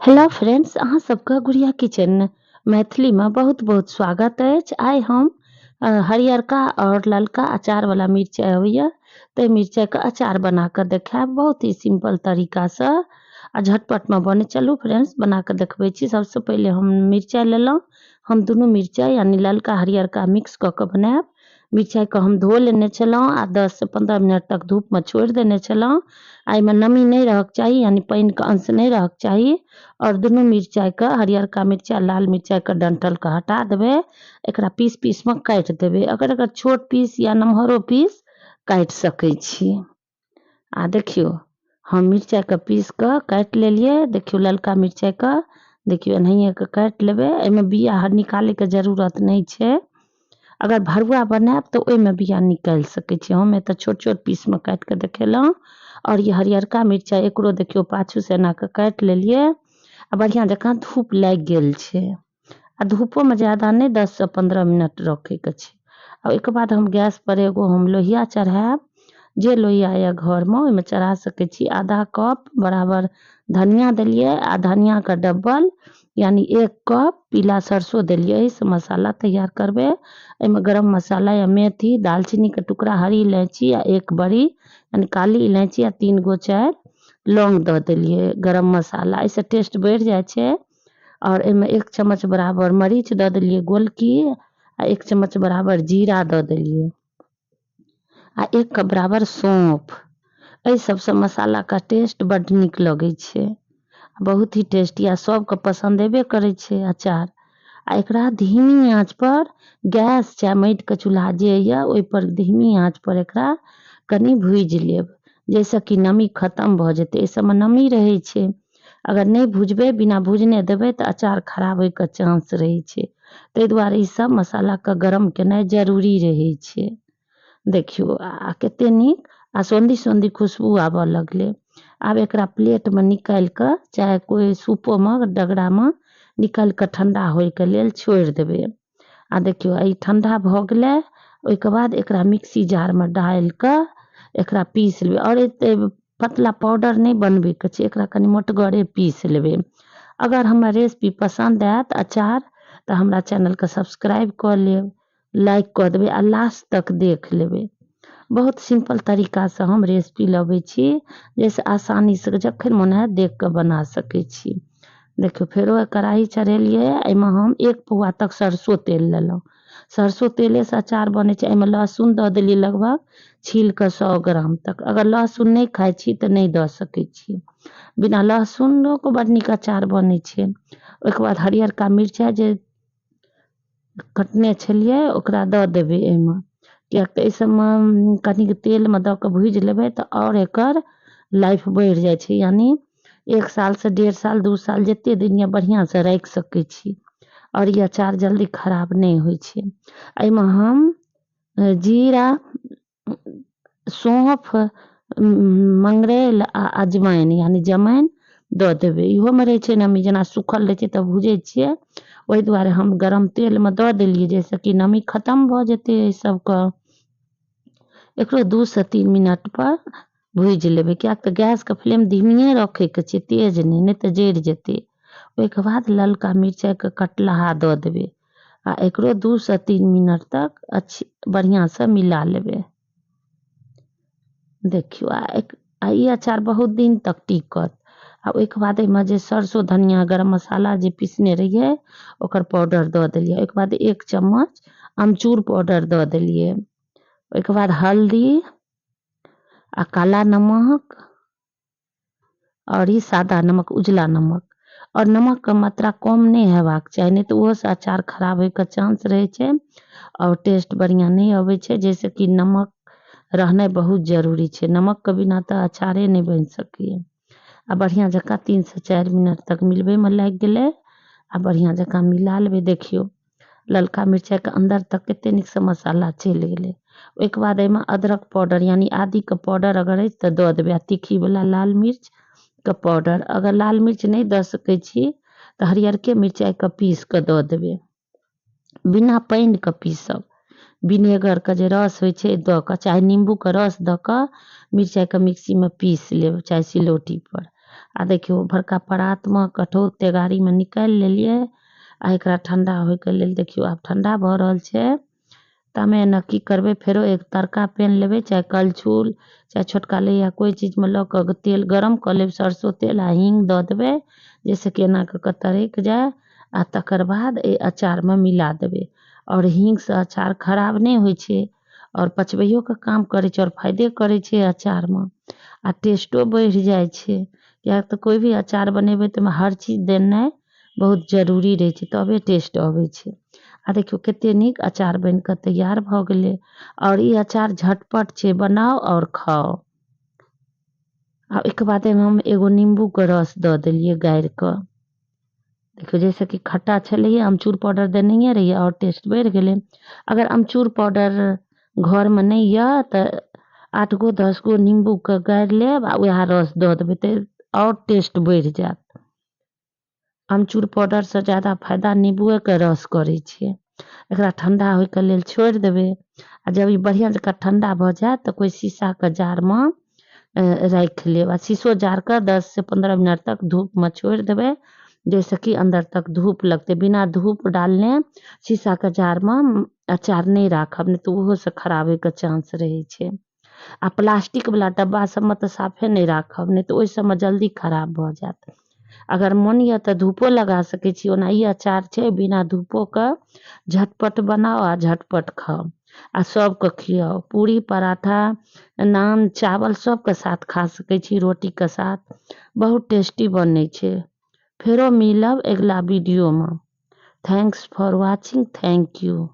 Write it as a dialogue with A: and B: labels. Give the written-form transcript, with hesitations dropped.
A: Hello friends, अहाँ सबके गुड़िया किचन मैथिली में बहुत बहुत स्वागत अछि। आइ हम हरियरका और ललका अचार वाला मिरचाइ होइया ताहि मिरचाइ के अचार बना के देखायब बहुत ही सिंपल तरीका से आ झटपट में बने। चलू फ्रेंड्स, बना के देखबै छी। सबसे पहिले हम मिरचाइ लेलहुँ। हम दुनू मिरचाइ यानी ललका हरियरका मिक्स कऽ के बनायब। मिरचाइ के हम धो लेने छलहुँ आ 10 से 15 मिनट तक धूप में छोड़ि देने छलहुँ। आ एहिमे नमी नहि रहक चाही, यानी पानिके अंश नहि रहक चाही। और दुनू मिरचाइ के, हरियरका मिरचाइ लाल मिरचाइ के डंठल के हटा देबै, एकरा पीस पीस में काटि देबै। अगर अगर छोट पीस या नमहरो पीस काटि सकै छी। आ देखियौ, हम मिरचाइ के पीस के काटि लेलियै। देखियौ, ललका मिरचाइ के देखियौ एनाहिए के काटि लेबै। एहिमे बिया निकालैके जरूरत नहि छै। अगर भरुआ बनायब तऽ ओहिमे बिया निकालि सकै छी। हम एतऽ छोट छोट पीसमे काटि कऽ देखेलहुँ। और ई हरियरका मिरचाइ, एकरो देखियौ पाछू से एना कऽ काटि लेलियै आ बढ़िआँ जकाँ धूप लागि गेल छै। आ धूपोमे ज्यादा नहि, 10 से 15 मिनट रखैके छै। आ ओहिके बाद हम गैस पर एगो हम लोहिया चढ़ायब। जे लोहिया यऽ घरमे ओहिमे चढ़ा सकै छी। आधा कप बराबर धनिया देलियै आ धनियाके डब्बल यानी 1 कप पीला सरसों देलियै। एहिसँ मसाला तैयार करबै। एहिमे गरम मसाला या मेथी, दालचीनीके टुकड़ा, हरी इलायची आ 1 बड़ी यानी काली इलायची आ 3 गो 4 लौंग दऽ देलियै। गरम मसाला एहिसँ टेस्ट बढ़ि जाइ छै। और एहिमे 1 चम्मच बराबर मरीच दऽ देलियै गोलकी आ 1 चम्मच बराबर जीरा दऽ देलियै आ 1 कप बराबर सौंफ। एहि सबसँ मसालाके टेस्ट बड्ड नीक लगै छै, बहुत ही टेस्टी आ सबके पसन्द अयबे करै छै अचार। आ एकरा धीमी आँच पर गैस चाहे माटिके चूल्हा जे यऽ ओहिपर धीमी आँच पर एकरा कनि भुजि लेब, जाहिसँ कि नमी खतम भऽ जेतै। एहि सबमे नमी रहै छै, अगर नहि भुजबै, बिना भुजने देबै तऽ अचार खराब होइके चांस रहै छै। ताहि दुआरे ई सब मसालाके गरम केनाइ जरूरी रहै छै। देखियौ, आ कते नीक आ सोंधी सोंधी खुशबू आबऽ लगलै। आब एकरा प्लेटमे निकालि कऽ चाहे कोइ सूपोमे डगरामे निकालि कऽ ठंडा होइके लेल छोड़ि देबै। आ देखियौ, ई ठंडा भऽ गेलै। ओहिके बाद एकरा मिक्सी जारमे डालि कऽ एकरा पीस लेबै। आओर एते पतला पाउडर नहि बनबैके छै, एकरा कनि मोटगरे पीस लेबै। अगर हमर रेसिपी पसन्द आयत अचार तऽ हमरा चैनलके सब्सक्राइब कऽ लेब, लाइक कऽ देबै आ लास्ट तक देख लेबै। बहुत सिंपल तरीकासँ हम रेसिपी लबै छी, जाहिसँ आसानीसँ जखन मोन हैत देख कऽ बना सकै छी। देखियौ, फेरो कढ़ाही चढ़ेलियै। एहिमे हम 1 पौआ तक सरसो तेल लेलहुँ। सरसो तेलेसँ अचार बनै छै। एहिमे लहसुन दऽ देलियै लगभग छील कऽ 100 ग्राम तक। अगर लहसुन नहि खाइ छी तऽ नहि दऽ सकै छी। बिना लहसुनोके बड़ नीक अचार बनै छै। ओहिके बाद हरियरका मिरचाइ जे कटने छलियै ओकरा दऽ देबै एहिमे, किएक तऽ एहि सबमे कनिक तेलमे दऽ कऽ भुजि लेबै तऽ आओर एकर लाइफ बढ़ि जाइ छै। यानी 1 सालसँ 1.5 साल 2 साल जते दिन यऽ बढ़िआँसँ राखि सकै छी। आओर ई अचार जल्दी खराब नहि होइ छै। एहिमे हम जीरा, सौंफ, मंगरैल आ अजवाइन यानी जमाइन दऽ देबै। इहोमे रहै छै नमी, जेना सूखल रहै छै तऽ भुजै छियै, ओहि दुआरे हम गरम तेलमे दऽ देलियै जाहिसँ कि नमी खतम भऽ जेतै एहि सबके। एकरो 2 से 3 मिनट पर भुजि लेबै, किएक तऽ गैसके फ्लेम धीमिए रखैके छै, तेज नहि, नहि तऽ जरि जेतै। ओहिके बाद ललका मिरचाइके कटलाहा दऽ देबै आ एकरो 2 से 3 मिनट तक अच्छी बढ़िआँसँ मिला लेबै। देखियौ, आ ई अचार बहुत दिन तक टिकत। आ ओहिके बाद एहिमे जे सरसो, धनिया, गरम मसाला जे पीसने रहियै ओकर पाउडर दऽ देलियै। ओहिके बाद 1 चम्मच अमचूर पाउडर दऽ देलियै। ओहिके बाद हल्दी आ काला नमक और ई सादा नमक, उजला नमक। और नमकके मात्रा कम नहि हेबाक चाही, नहि तऽ ओहोसँ अचार खराब होइके चांस रहै छै और टेस्ट बढ़िआँ नहि अबै छै। जाहिसँ कि नमक रहनाइ बहुत जरूरी छै। नमकके बिना तऽ अचारे नहि बनि सकैए। आ बढ़िआँ जकाँ 3 से 4 मिनट तक मिलबैमे लागि गेलै। आ बढ़िआँ जकाँ मिला लेबै। देखियौ, ललका मिरचाइके अन्दर तक कते नीकसँ मसाला चलि गेलै। ओहिके बाद एहिमे अदरक पाउडर यानी आदीके पाउडर अगर अछि तऽ दऽ देबै आ तीखीवला लाल मिर्चके पाउडर। अगर लाल मिर्च नहि दऽ सकै छी तऽ हरियरके मिरचाइके पीस कऽ दऽ देबै, बिना पानिके पीसब। विनेगरके जे रस होइ छै दऽ कऽ, चाहे नीम्बूके रस दऽ कऽ मिरचाइके मिक्सीमे पीस लेब, चाहे सिलौटी पर। आ देखियौ बड़का परात मे कठौत तेगारी में निकालि लेलियै आ एकरा ठंडा होय के लेल देखियौ आब ठंडा भऽ रहल छै। तामे एना की करबै, फेरो एक तड़का पेन लेबै, चाहे कलछुल चाहे छोटका लोहिया, कोइ चीजमे लऽ कऽ तेल गरम कऽ लेब, सरसो तेल आ हींग दऽ देबै, जाहिसँ कि एना कऽ कऽ तड़कि जाय आ तकर बाद एहि अचारमे मिला देबै। आओर हींगसँ अचार खराब नहि होइ छै आओर पचबैयोके काम करै छै आओर फायदे करै छै अचारमे आ टेस्टो बढ़ि जाइ छै। किएक तऽ कोइ भी अचार बनेबै तऽ ओहिमे हर चीज देनाइ बहुत जरूरी रहै छै, तबे टेस्ट अबै छै। आ देखियौ कते नीक अचार बनि कऽ तैयार भऽ गेलै। आओर ई अचार झटपट छै, बनाउ आओर खाउ। आ ओहिके बाद एहिमे हम एगो नीम्बूके रस दऽ देलियै गारि कऽ। देखियौ जैसे कि खट्टा छलैए, अमचूर पाउडर देनहिए रहियै आओर टेस्ट बढ़ि गेलै। अगर अमचूर पाउडर घरमे नहि यऽ तऽ 8 गो 10 गो नीम्बूके गारि लेब आ वएह रस दऽ देबै तऽ आओर टेस्ट बढ़ि जायत। अमचूर पाउडरसँ ज्यादा फायदा नीम्बुएके रस करै छै। एकरा ठंडा होइके लेल छोड़ि देबै आ जब ई बढ़िआँ जकाँ ठंडा भऽ जायत तऽ कोइ शीशाके जारमे राखि लेब आ शीशो जारके 10 से 15 मिनट तक धूपमे छोड़ि देबै, जाहिसँ कि अन्दर तक धूप लगतै। बिना धूप डालने शीशाके जारमे अचार नहि राखब, नहि तऽ ओहोसँ खराब होइके चांस रहै छै। आ प्लास्टिक वला डब्बा सबमे तऽ साफे नहि राखब, नहि तऽ ओहि सबमे जल्दी खराब भऽ जायत। अगर मोन यऽ तऽ धूपो लगा सकै छी। ओना ई अचार छै बिना धूपोके झटपट बनाउ आ झटपट खाउ आ सबके खियाउ। पूरी पराठा नान चावल सबके साथ खा सकै छी, रोटीके साथ बहुत टेस्टी बनै छै। फेरो मिलब अगिला वीडियोमे। Thanks for watching, thank you.